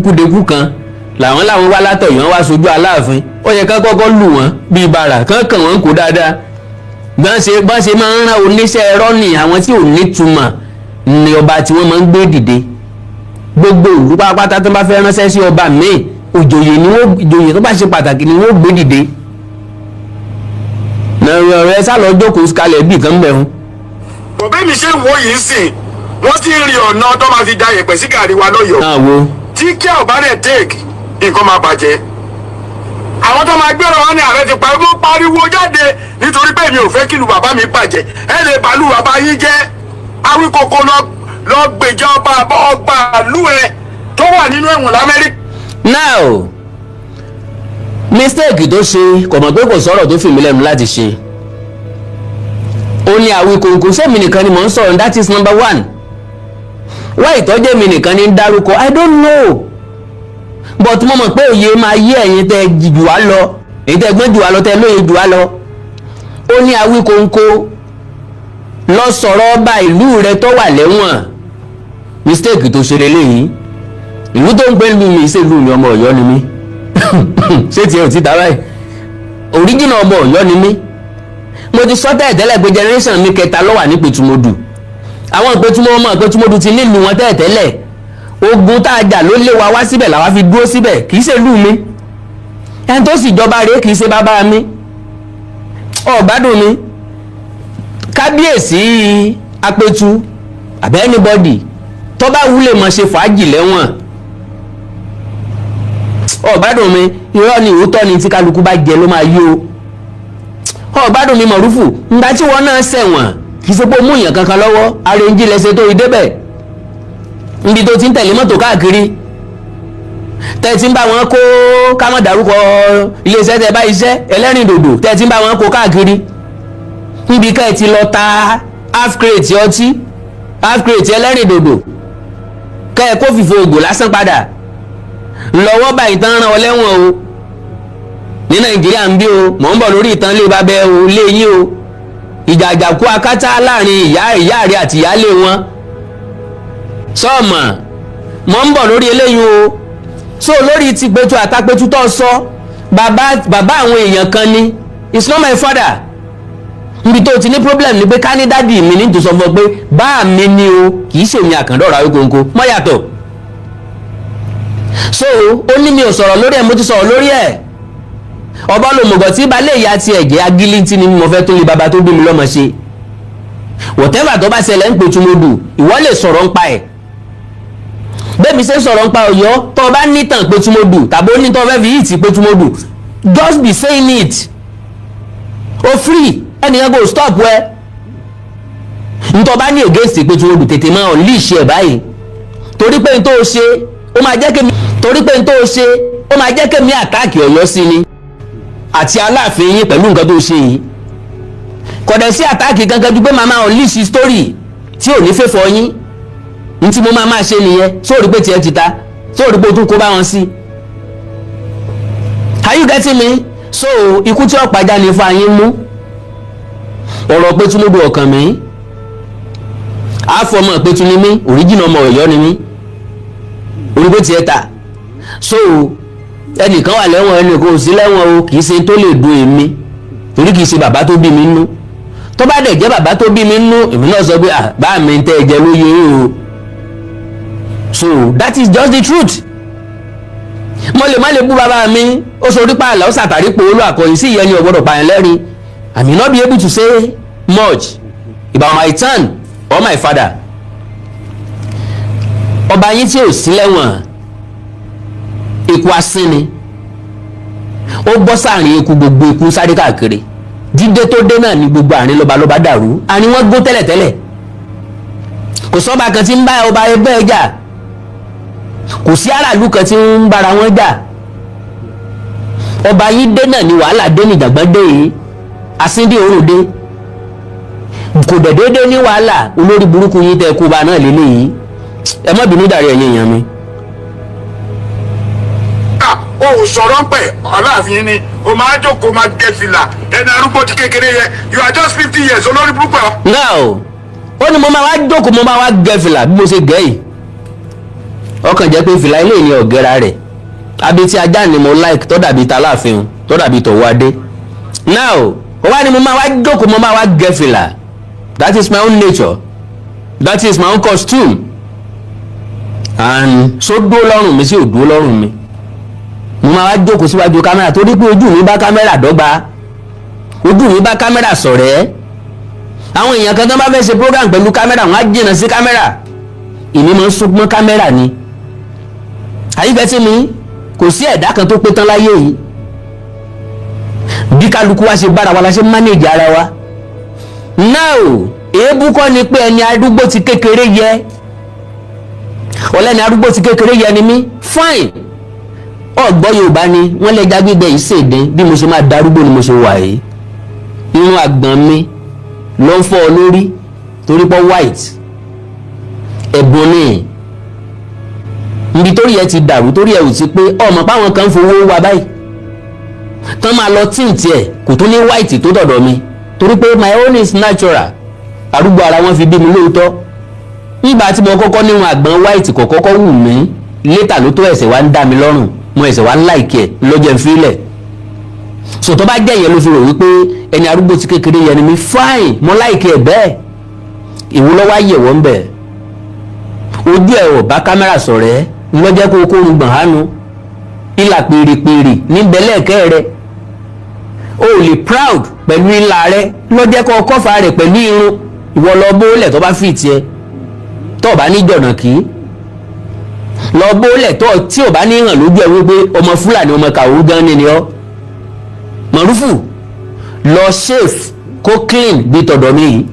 kúdékú kan làwọn làwọn wá látọ̀yọ́ wá sojú Aláàfin. Ó yẹ ká kọ́kọ́ lù wọ́n bíi bàrà kán kàn wọ́n kó dáadáa. Bọ́n ṣe máa ń rán oníṣẹ́ ẹ̀rọ ní àwọn tí ò nítumọ̀ ní ọba tí wọ́n máa ń gbé dìde. Gbogbo ìlú pátápátá tó bá fẹ́ ránṣẹ́ sí ọba míì, òjòyè ni wọ́n, ìjòyè tó bá ṣe pàtàkì ni wọ́n gbé dìde. Ọ̀rẹ́ sá lọ jókòó kalẹ̀ bíi kan bẹ̀ fún. Bọ̀bẹ́ mi ṣe ń wo yìí sìn, wọ́n ti ń rí ọ̀nà tó máa fi da yẹ̀pẹ̀ sí gàrí wa lọ́yọ̀ọ́. Náà wo. Tí kí ò bá dẹ̀ take, nǹkan máa bàjẹ́. Àwọn tó máa gbéra wọn ní ààrẹ ti pariwo pariwo jáde nítorí pé mi ò fẹ́ kí ìlú bàbá mi bàjẹ́. Ẹ lè bàlú bàbá yín jẹ́. Awíkoko lọ lọ gbèjà ọba ọgbà ìlú ẹ tó wà nínú ẹ̀wọ̀n l'Amẹ́ríkà. Now, mistake tó ṣe, kò mọ̀ pé kò sọ̀rọ̀ tó fìmí lẹ́nu láti ṣe. Ó ní Àwíkòǹkò, sẹ́mi nìkan ni mò ń sọ̀rọ̀? That is number one. Wá ìtọ́jẹ́ mi nìkan ní dárúkọ, I don't know, but mo mọ̀ pé òye máa yé ẹ̀yin tẹ́ jù wá lọ, èyí tẹ́ gbọ́n jù wá lọ, tẹ́ lóye jù wá lọ. Ó ní Àwíkòǹkò lọ sọ̀rọ̀ ọba ìlú rẹ tó wà lẹ́wọ̀n. Mistake tó ṣe lélẹ́yìí, ìlú tó ń gbé lu mi ṣe lu mi, ọmọ Ọ̀yọ́ ni mí. Ṣé tiẹ̀ ò ti ta báyìí? Original ọmọ Ọ̀yọ́ ni mí. Mo ti sọ tẹ́lẹ̀ tẹ́lẹ̀ pé generation mi kẹta ló wà ní Ìpẹ̀tùmọdù. Àwọn Ìpẹ̀tùmọ̀, ọmọ Ìpẹ̀tùmọdù ti nílùú wọn tẹ́lẹ̀ tẹ́lẹ̀. Ogun tá a jà ló lé wa wá síbẹ̀, làwa fi dúró síbẹ̀. Kì í ṣe ìlú mi, ẹni tó sì jọba rèé kì í ṣe bàbá mi. Ọ̀gbádùn mi, kábíyèsí Apẹ̀tù àbẹ́ anybody tó bá wúlè mọ̀ ṣe fàájì lẹ́wọ̀n. Ọ̀gbádùn mi, irọ́ ni, òótọ́ ni, tí kálukú bá jẹ ló máa yó. Ọ̀gbádùn mi, Mọ̀rúfù, ǹgbà tí wọ́n náà ṣẹ̀wọ̀n, kì í ṣe pé ó mú èèyàn kankan lọ́wọ́, arẹ́njí lẹ́sẹ̀ tó rí débẹ̀ níbi tó ti ń tẹ̀lé mọ́tò káàkiri, tẹ́ ti ń bá wọn kó, ká má dárúkọ iléeṣẹ́ tẹ́ bá iṣẹ́ ẹlẹ́rìn dòdò, tẹ́ ti ń bá wọn kó káàkiri, níbi ká ẹ ti lọ ta half crate ọtí, half crate ẹlẹ́rìn dòdò, kẹ́ ẹ kó fìfo ògò lásán padà lọ́wọ́ báyìí tán rán ọ lẹ́wọ̀n o ní Nàìjíríà ń bí o. Mò ń bọ̀ lórí ìtàn lé babẹ́ o, lé yín o, ìjà àjàkú akátá láàrin ìyá ìyá rẹ àti ìyáálé wọn sọ́ọ̀mọ̀. Mò ń bọ̀ lórí eléyìí o. So lórí ti Pẹ̀tù àtàpẹ̀tù tó sọ, bàbá bàbá àwọn èèyàn kan ni. It's not my father. Níbi tó ti ní problem ni pé ká ní daddy mi ní tó sọ fún ọ pé bá mi ni o, kì í ṣèmi Àkàndọ̀rọ̀ Awíkonko mọ́ yàtọ̀. So ó ní mi ò sọ̀rọ̀ lórí ẹ̀, mo ti sọ̀rọ̀ lórí ẹ̀. Ọba lòmùgọ̀ tí balẹ̀ ìyá tiẹ̀ jẹ́ agílítì ni mo fẹ́ tó lé baba tó bí mi lọ́mọ ṣe. Whatever tó bá ṣẹlẹ̀ ń Pétúmọ́dù, ìwọ lè sọ̀rọ̀ ń pa ẹ̀. Bẹ́ẹ̀ mi ṣe ń sọ̀rọ̀ ń pa Ọ̀yọ́, tó o bá nítàn Pétúmọ́dù tàbí ó ní tó o fẹ́ fi yìí ti Pétúmọ́dù, just be saying it. O free, ẹnìkan kò stop ẹ. Ntọ́ bá ní against Pétúmọ́dù, tètè máa unleash ẹ̀ báyìí, torí pé n tó o ṣe ó máa jẹ́ kémi, torí pé n tó o ṣe ó máa jẹ́ kémi attack Ọ̀yọ́ sí ni àti Aláàfin yín. Pẹ̀lú nǹkan tó ṣe yìí, kò dẹ̀ sí attack kankan ju pé màá máa unleash story tí ò ní fẹ́fọ́ yín. Ní tí mo máa máa ṣe nìyẹn. Sóòrí pé tiẹ̀ ti ta, sóòrí pé o tún kó bá wọn sí. Are you getting me? So ikú tí ọ̀pá ní fún ayín mú ọ̀rọ̀ Pétúmọ́dù ọ̀kàn mi. Àfọmọ́ Pétú ni mí, original ọmọ Ọ̀yọ́ ni mí, orí pé tiẹ̀ ta. So ẹnìkan wà lẹ́wọ̀n, ẹnìkan ò sí lẹ́wọ̀n o, kì í ṣe tó lè dùn èmi, torí kì í ṣe bàbá tó bí mi nú. Tó bá dẹ̀ jẹ́ bàbá tó bí mi nú, èmi náà sọ pé, "Ah, bá mi tẹ́ ẹ jẹ ló yẹ o." So that is just the truth. Mo lè má lè bú bàbá mi, ó sọ orí pààlà, ó sàtàrí pé olú àkọyìn sí ìyẹn ni ò gbọ́dọ̀ pààyàn lẹ́rìn. I may not be able to say much about my son or my father. Ọba yín tí ò sí lẹ́wọ̀n, eku asín ni ó bọ́ sáàrin eku, gbogbo eku sáré káàkiri. Dídé tó dé náà ni gbogbo àárín lọ́balọ́ba dàrú, àárín wọn gbó tẹ́lẹ̀tẹ́lẹ̀. Kò sọ́ba kan tí ń bá ọba ẹgbẹ́ jà, kò sí aráàlú kan tí ń bára wọn jà. Ọba yín dé náà ni wàhálà dé, ní ìjàngbọ̀n dé yìí, asíndé òrùn dé, kò dẹ̀ déédéé ní wàhálà. Olórí burúkú yín tẹ́ kó ba náà lélẹ́yìí. Ẹ má bínú dàrí, ẹ̀yin èèyàn mi. Ah, o ò sọ̀rọ̀ ń pẹ̀ Aláàfin ni o máa jókòó, máa gẹ fìlà ẹni arúgbó ti kékeré yẹ. You are just 50 years, olórí burúkú ẹ̀. Now, ó ní mo máa wá jókòó, mo máa wá gẹ fìlà bí mo ṣe gẹ yìí. Ọkàn jẹ́ pé fìlà ilé ní ọ̀gẹ́ra rẹ̀ abetí ajá ni mo like, tó dàbí taláàfin, tó dàbí tọ̀wọ́ adé. Now, ó wá ní mo máa wá jókòó, mo máa wá gẹ fìlà. That is my own nature, that is my own costume, and so dúró lọ́rùn mi sí ò dúró lọ́rùn mi. Mo máa wá jókòó síwájú kámẹ́rà torí pé ojú mi bá kámẹ́rà dọ́gba, ojú mi bá kámẹ́rà ṣọ̀rẹ́. Àwọn èèyàn kan tó bá fẹ́ ṣe program pẹ̀lú kámẹ́rà, wọ́n á jìnnà sí kámẹ́rà. Èmi máa ń súnmọ́ kámẹ́rà ni. Àyíkẹ́ tí mi kò sí ẹ̀dá kan tó pé tán láyé yìí. Bí kálukú wa ṣe bára wa la ṣe manage ara wa. Now, èébú kọ́ ni pé ẹni arúgbó ti kékeré yẹ, ọlẹ́ni arúgbó ti kékeré yẹ ni mí. Fine, ọ̀gbọ́ Yorùbá ni wọ́n lẹ́ja gbígbẹ yìí ṣèdín. Bí mo ṣe máa darúgbó ni mo ṣe wà yìí. Irun àgbọ̀n mi ló ń fọ́ ọ lórí torí pọ́ white. Ẹ̀bùn ni. Níbi torí ẹ ti dàrú, torí ẹ ò ti pé ọmọ páwọn kan ń fowó wa báyìí tán máa lọ tint ẹ̀, kò tún ní white tó dọ̀dọ̀ mi, torí pé my own is natural. Arúgbó ara wọn fi bí mi lóòótọ́. Nígbà tí mo kọ́kọ́ níwọn àgbọn white, kò kọ́kọ́ wù mí. Later ló tó ẹ̀sẹ̀ wá ń dá mi lọ́rùn, mo ẹ̀sẹ̀ wá ń like ẹ̀ lọ́jọ́ ìfilẹ̀. So tó bá jẹ́ ìyẹn ló fi rò wípé ẹni arúgbó ti kékeré yẹn ni mi, fine, mo like ẹ̀ bẹ́ẹ̀. Ìwọ lọ́wọ́ àyẹ̀wò ń bẹ̀, ojú ẹ̀ ò bá kámẹ́rà sọ̀rẹ́ lọ́jọ́ kó kó rúgbọ̀n hánu ìlà pèrèpèrè níbẹ̀ lẹ́ẹ̀kẹ́ rẹ̀. O lè proud pẹ̀lú ìlà rẹ lọ́jọ́ kó kọ́fà rẹ̀ pẹ̀lú irun. Ìwọ lọ bóólẹ̀ tó bá fi tiẹ̀, tó o bá ní jọ̀nà kí lọ bóólẹ̀ tó tí o bá ní hàn lójú ẹ wípé ọmọ Fúlàní, ọmọ Kàwú gan ni ni ọ́. Mọ̀rúfù, lọ shave kó clean bí tọ̀dọ̀ mi yìí.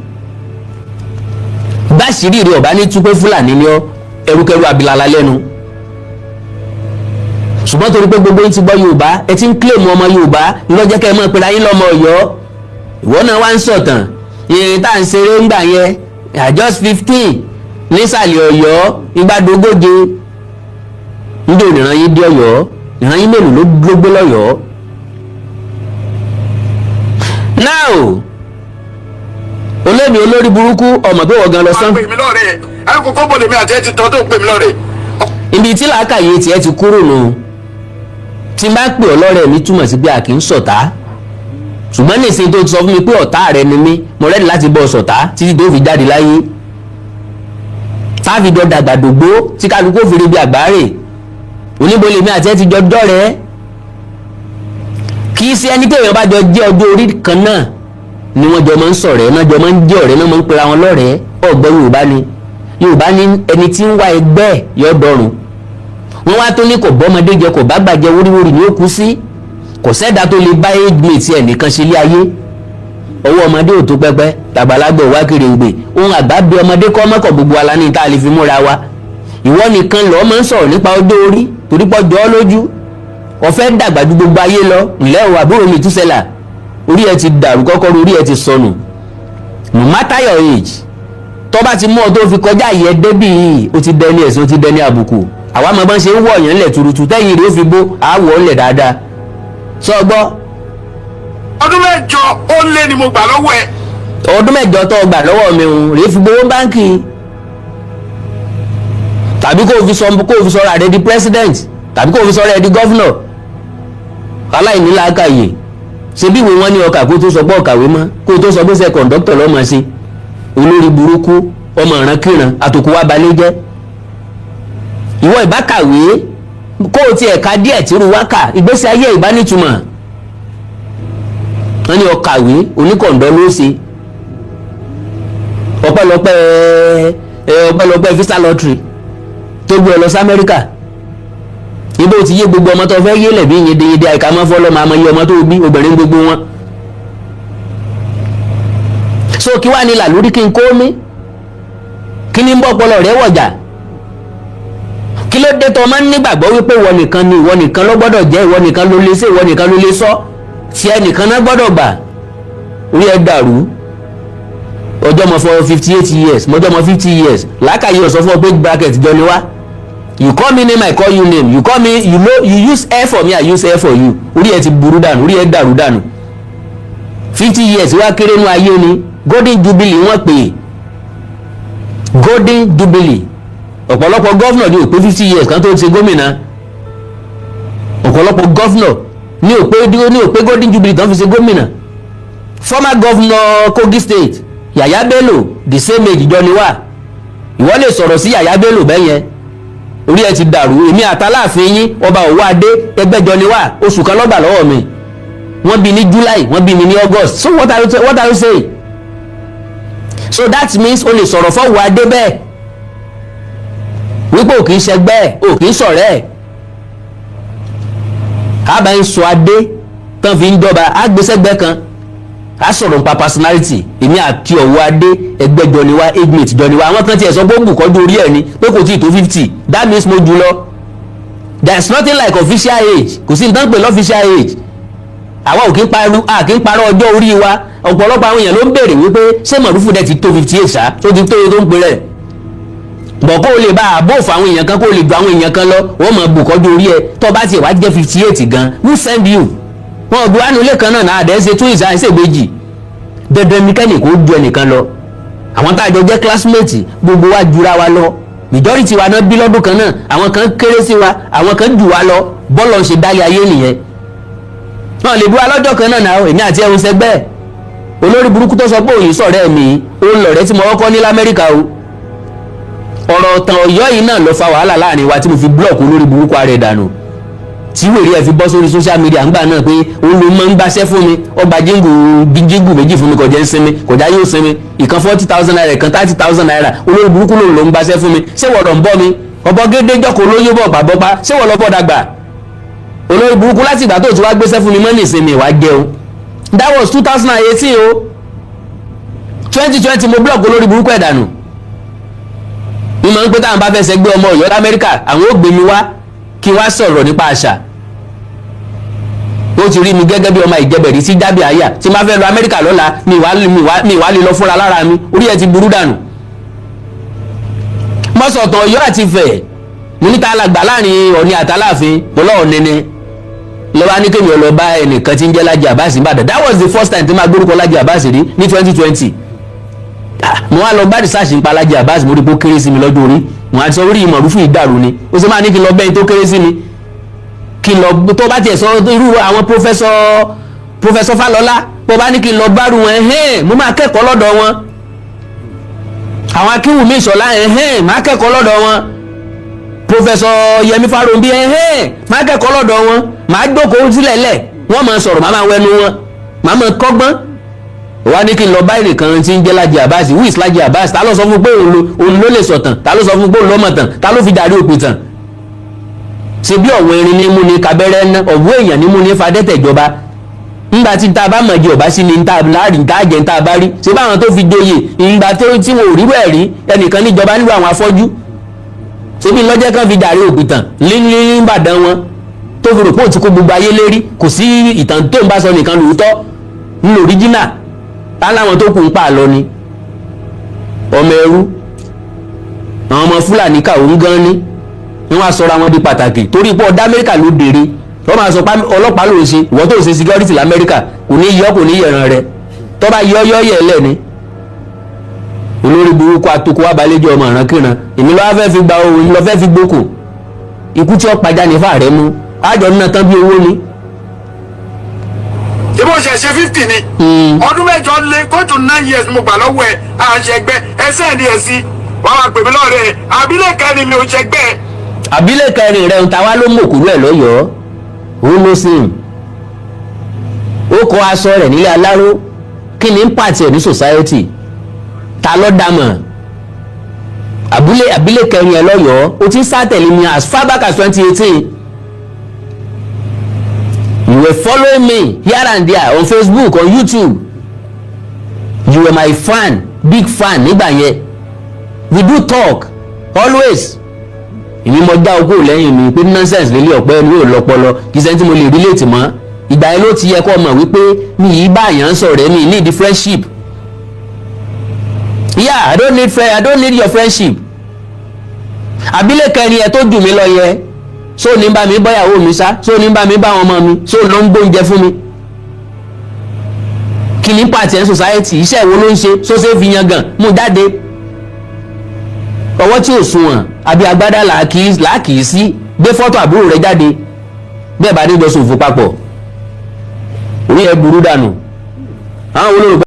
Báṣìírí rẹ ọba ní tú pé Fúlàní ni ọ́, ẹrúkẹrú abilala lẹ́nu. Ṣùgbọ́n torí pé gbogbo yín ti gbọ́ Yorùbá, ẹ ti ń claim ọmọ Yorùbá, lọ́jọ́ kẹ́ ẹ mọ̀ pé ayé lọ́mọ Ọ̀yọ́. Ìwọ náà wá ń sọ̀tàn ìrìn tá à ń ṣeré ńgbà yẹn at just 15 nísàlẹ̀ Ọ̀yọ́ ìgbàdógóje. Níjẹ́ ìran yín dé Ọ̀yọ́? Ìran yín mélòó ló gbé lọ́yọ̀ọ́? Now, olómi olórí burúkú, ọmọ pé wọ́n gan lọ sán. Máa pè mí lọ́rẹ̀ ẹ̀ kókó bò lèmi àti ẹ ti tọ́ tó ń pè mí lọ́rẹ̀. Ibi tí làákàyè tiẹ̀ ti kúrò nù. Tí n bá pè ọ́ lọ́rẹ̀ mi, túmọ̀ sí pé a kì í ṣọ̀tá. Ṣùgbọ́n nísìnyí tó ti sọ fún mi pé ọ̀tá rẹ ni mí, mo ready láti bọ́ ọ ṣọ̀tá títí tó fi jáde láyé, táàfin jọ dàgbàdògbó, tí kálukú òfin bí àgbáre oníbo lèmi àti ẹ ti jọ dọ́rẹ̀ẹ́. Kì í ṣe ẹni téèyàn bá jọ jẹ́ ọjọ́ orí kan náà ni wọ́n jọ máa ń ṣọ̀rẹ́ náà, jọ máa ń jẹ́ ọ̀rẹ́ náà, máa ń pera wọn lọ́rẹ̀ẹ́. Ọ̀gbọ́n Yorùbá ni, Yorùbá ní ẹni tí ń wá ẹgbẹ́ ẹ̀ yọ dọ̀rùn. Wọ́n wá tó ní kò bọ́mọdé jẹ, kò bá gbàjẹ, wóríwórí ni ó kú sí. Kò sẹ́dá tó lè bá age mate ẹ̀ nìkan ṣe ilé ayé. Ọwọ́ ọmọdé ò tó pẹ́pẹ́, tàgbàlagbà ò wá kiri ògbè. Ohun àgbà bí ọmọdé kọ́ mọ́kọ̀, gbogbo ala ní tá a lè fi múra wa. Ìwọ nìkan lọ́ọ́ máa ń sọ̀rọ̀ nípa ọjọ́ orí torí pọ́ jọ́ ọ́ lójú, ọ̀fẹ́ dàgbà ju gbogbo ayé lọ. Ǹlẹ́ o, àbúrò mi túnṣẹ́là, orí ẹ ti dàrú kọ́kọ́rọ́, orí ẹ ti sọnù. No matter your age, tó bá ti mú ọ tó fi kọjá ìyẹn débì yìí, ó ti dẹni ẹ̀sìn, ó ti dẹni àbùkù. Àwa máa bá ń ṣe ń wọ̀ yẹn ńlẹ̀ tuurutu, tẹ́yìn rẹ̀ ó fi bó àwọ̀ ńlẹ̀ dáadáa. Sọ gbọ́. Ọdún 8 ó lé ni mo gbà lọ́wọ́ ẹ. Ọdún 8 tó gbà lọ́wọ́ mi ń rèé fi gbowó báńkì, tàbí kó o fi sọ̀rọ̀ rẹ di president, tàbí kó o fi sọ̀rọ̀ rẹ di governor. Aláìní làákàyè. Ṣe bí ìwé wọn ní ọkà kó tó sọ pé ọ̀kàwé mọ́, kó tó sọ pé ṣe kọ̀ǹdọ́tọ̀ lọ́mọ sí. Olórí burúkú, ọmọ ìrankíran, àtòkù wa balẹ̀ jẹ́. Ìwọ ìbá kàwé, kó o tiẹ̀ ka díẹ̀ tírú wákà, ìgbésí ayé ìbá nítumọ̀. Wọ́n ní ọkàwé, oníkọ̀ǹdọ́ ló ṣe. Ọpẹ́lọpẹ́ ẹ, ọpẹ́lọpẹ́ visa lottery tó gbé ọ lọ sí Amẹ́ríkà. Ibo ti yé gbogbo ọmọ tó fẹ́ yé lẹ̀bi yedeyede, àìká mọ́ fọlọ́ máa mọ iye ọmọ tó bí, obìnrin gbogbo wọn. So kí wàá ní làlórí kí n kó mi? Kí ni ń bọ́ ọpọlọ rẹ wọ̀jà? Kí ló dé tó máa ń nígbàgbọ́ wípé ìwọ nìkan ni, ìwọ nìkan ló gbọ́dọ̀ jẹ́, ìwọ nìkan ló lè ṣe, ìwọ nìkan ló lè sọ, tí ẹnìkan náà gbọ́dọ̀ gbà? Orí ẹ dàrú. Ọjọ́ mọ for 58 years, mọ́jọ́ mọ 50 years, làákàyè ọ̀sọ́ fún ọ pé bracket jọ ni wá. You call me name, I call you name. You call me, you know, you use air for me, I use air for you. Orí ẹ ti burú dànù, orí ẹ dàrú dànù. 50 years wá kéré nú ayé ni. Golden jubilee wọ́n pè é, golden jubilee. Ọ̀pọ̀lọpọ̀ governor ní ò pé 50 years kan tó ń ṣe gómìnà. Ọ̀pọ̀lọpọ̀ governor ní ò pé golden jubilee kan fi ṣe gómìnà. Former governor Kogi State, Yaya Bello, the same age jọ ni wá. Ìwọ lè sọ̀rọ̀ sí Yaya Bello bẹ́ẹ̀ yẹn? Orí ẹ ti dàrú. Èmi àtàláàfin yín, ọba òwò adé ẹgbẹ́jọ ni wá. Oṣù kan lọ́gbà lọ́wọ́ mi. Wọ́n bí ní July, wọ́n bí mi ní August. So what are you saying? So that means o lè sọ̀rọ̀ fọ́wọ́ adé bẹ́ẹ̀ wípé ò kì í ṣẹgbẹ́ ẹ̀, ò kì í ṣọ̀rẹ́ ẹ̀. Àbá ń sọ adé tán fi ń jọba, àgbésẹ́gbẹ́ kan, a sọ̀rọ̀ nípa personality. Èmi àti ọ̀wọ́ adé ẹgbẹ́jọ ni wá, age mate jọ ni wá. Àwọn kan tiẹ̀ sọ pé ó bù kọjú orí ẹ̀ ni, pé kò tí ì tó 50. That means mo jù lọ. There is nothing like official age. Kò sí nǹkan pè l'official age. Àwa ò kí ń parọ́, a kì í parọ́ ọjọ́ orí wa. Ọ̀pọ̀lọpọ̀ àwọn èèyàn ló ń béèrè wípé ṣé Mọ̀rúfù dẹ̀ ti tó 58 ṣá, tó ti tó tó ń pè rẹ̀ bọ̀, kó o lè bá àbò fún àwọn èèyàn kan, kó o lè ju àwọn èèyàn kan lọ, wọ́n mọ̀ bù kọjú orí ẹ̀. Tó bá tiẹ̀ wá jẹ́ 58 gan, who send you? Wọn ò bí wánú ilé kan náà náà àdẹ́ ṣe tún ìsà ìṣègbèjì. Dandan ní kẹ́nì kó ju ẹnìkan lọ. Àwọn tá a jọ jẹ́ classmate, gbogbo wa jura wa lọ. Majority wa náà bí lọ́dún kan náà. Àwọn kan kéré sí wa, àwọn kan jù wa lọ. Bọ́ọ̀lù ṣe dálé ayé nìyẹn. Wọn lè bí wa lọ́jọ́ kan náà náà. Èmi àti ẹ̀hún sẹgbẹ́. Olórí burúkú tó sọ pé òyìn sọ̀rẹ́ mi, ó ń lọ̀rẹ́ tí mo kọ́kọ́ ní lamẹ́ríkà o. Ọ̀rọ̀ ọ̀tàn ọ̀yọ́ yìí náà ló fa wàhálà láàrin wa tí mo fi block olórí burúkú ara ẹ̀ dànù, tí wèrè ẹ̀ fi bọ́ sórí social media ńgbà náà pé òun ló máa ń gbaṣẹ́ fún mi. Ọgbà jíngù jíngù méjì fún mi, kọjá ń sinmi, kọjá yóò sinmi, ìkan ₦40,000, ìkan ₦30,000. Olórí burúkú lòun ló ń gbaṣẹ́ fún mi. Ṣé wọ́n lọ ń bọ́ mi? Ọ̀bọ gédé jọ́kọ̀ olóyún bọ̀ pàbọ́pá. Ṣé wọ́n lọ bọ́ dàgbà? Olórí burúkú, láti ìgbà tó ti wá gbéṣẹ́ fún mi mọ́ nìsinmi wá jẹun. That was 2018 o. 2020 mo block olórí burúkú ẹ̀ dànù. Mo máa ń pẹ́ táwọn bá fẹ́ sẹ́gbẹ́ ọmọ Ọ̀yọ́ lamẹ́ríkà, àwọn ò gbé mi wá kí wá sọ̀rọ̀ nípa àṣà. Ó ti rí mi gẹ́gẹ́ bí ọmọ ìjẹbẹ̀rí sí jábì àyà tí máa fẹ́ lọ Amẹ́ríkà lọ́la. Mi wá lè lọ fúnra lára mi. Orí ẹ̀ ti burú dànù. Mọ́sọ̀tàn Ọ̀yọ́ àti Ifẹ̀, mo níta alàgbà láàrin Ọ̀ní àtàláàfin, mo lọ́ọ̀ nẹni lọ́wọ́ ní kémi ọlọ́ba ẹnìkan tí ń jẹ́ Lájí Abbas Ìbàdàn. That was the first time tí máa gbórúkọ Lájí Abbas rí ní 2020. Mo wá lọ bá research nípa Lájí Abbas, mo rí pé ó kéré sí mi lọ́jọ́ orí. Mo àti sọ orí ìmọ̀rúfù ìdàrú ni ó sì máa ní kí n lọ bẹ́ẹ̀ tó kéré sí mi, kí n lọ tó bá tiẹ̀ sọ irú àwọn professor Fálọlá, bó bá ní kí n lọ bárù wọn, ẹ̀hẹ́n, mo máa kẹ́kọ̀ọ́ lọ́dọ̀ wọn. Àwọn Akínwùmí Ìṣọ̀lá, ẹ̀hẹ́n, máa kẹ́kọ̀ọ́ lọ́dọ̀ wọn. Professor Yẹmí Fáròǹbí, ẹ̀hẹ́n, máa kẹ́kọ̀ọ́ lọ́dọ̀ wọn, máa jókòó sílẹ̀ lẹ̀. Wọ́n máa sọ̀rọ̀, màá máa wẹnu wọn, màá máa kọ́gbọ́n. Wá ní kí n lọ bá ẹnìkan tí ń jẹ́ Lájí Abbas. Who is Lájí Abbas? Ta ló sọ fún pé òun ló lè sọ̀tàn? Ta ló sọ fún pé òun ló mọ̀ tàn? Ta ló fi dàrí òpin tàn? Ṣe bí ọ̀wọ́n erin ní mú ní kabẹ́rẹ́ ná, ọ̀wọ́ èèyàn ní mú ní fadẹ́tẹ̀ ìjọba ńgbà tí tá a bá mọ̀ jẹ́ ọ̀bá sí ni tá a láàrin tá a jẹ́ tá a bá rí. Ṣé báwọn tó fi joyè ìgbà tí wọn ò rírú ẹ̀ rí, ẹnìkan níjọba nílò àwọn afọ́jú, ṣebí lọ́jẹ́ kan fi dàrí òpìtàn ní Ìbàdàn wọn tó fi rò pé òun ti kó gbogbo ayé lérí? Kò sí ìtàn tó ń bá sọ nìkan lòótọ́ ńlò original, tá láwọn tó kù ń pa àlọ́ ni. Ọmọ ẹrú, àwọn ọmọ Fúlàní kàwé ń gan ni wọ́n á sọra wọn di pàtàkì torí pé ọ̀dà Amẹ́ríkà ló dèrè. Wọ́n máa sọ pé ọlọ́pàá ló ń ṣe, ìwọ́n tó ń ṣe security lamẹ́ríkà kò ní yọ, kò ní yẹ̀ràn rẹ. Tó bá yọ yọ yẹ̀ lẹ́ni olórí burúkú atoko abalẹ́jọ́ ọmọ ìrankíran. Èmi lọ́wọ́ fẹ́ fi gba ohun, èmi lọ́ fẹ́ fi gbókò ikú tí ó pajá ní fàárẹ̀ mú àjọ nínú tán bí owó ni. Ṣé bó ṣe ṣe 50 ni? Ọdún 8 lé, go to 9 years mo gbà lọ́wọ́ ẹ̀. À ń ṣẹgbẹ́ ẹsẹ̀ ní ẹ̀ sí wọ́n máa pè mí lọ́rẹ̀ ẹ̀. Àbílẹ̀ kẹrin mi ò ṣẹgbẹ́. Àbílẹ̀ kẹrin rẹ̀ ń ta wá ló mọ̀kúrú ẹ̀ lọ́yọ̀ọ́. Òun ló sìn ó kọ aṣọ rẹ̀ nílé aláró. Kí ni impact ẹ̀ ní society? Ta ló dá mọ̀? Àbúlé àbílẹ̀ kẹrin ẹ̀ lọ́yọ̀ọ́, ó ti ń sá tẹ̀lé mi as far back as 2018. You were following me here and there on Facebook, on YouTube. You were my fan, big fan nígbà yẹn. We do talk always. Èmi mo dá okó lẹ́yìn mi pé nonsense lélẹ̀, ọ̀pẹ́ mi ò lọ́pọlọ, kì í sẹ́ni tí mo lè relate mọ́. Ìgbà yẹn ló ti yẹ kó mọ̀ wípé mi yìí bá àyàn sọ̀rọ̀, mi need friendship. Yeah, I don't need friend, I don't need your friendship. Àbílẹ̀ kẹrin ẹ tó jù mí lọ yẹ, so ní bá mi bọ́yàwó mi sá, so ní bá mi bá wọn ọmọ mi, so ló ń gbóúnjẹ fún mi. Kí ni pàtì ẹ̀ society? Iṣẹ́ wo ló ń ṣe? So ṣe fi yan gan mú jáde? Ọwọ́ tí ò sunwọ̀n àbí agbádá làákìí sí. Gbé fọ́tò àbúrò rẹ jáde bẹ́ẹ̀ bá níjọ ṣòfò papọ̀. Orí ẹ burú dànù. Àwọn olórúkọ.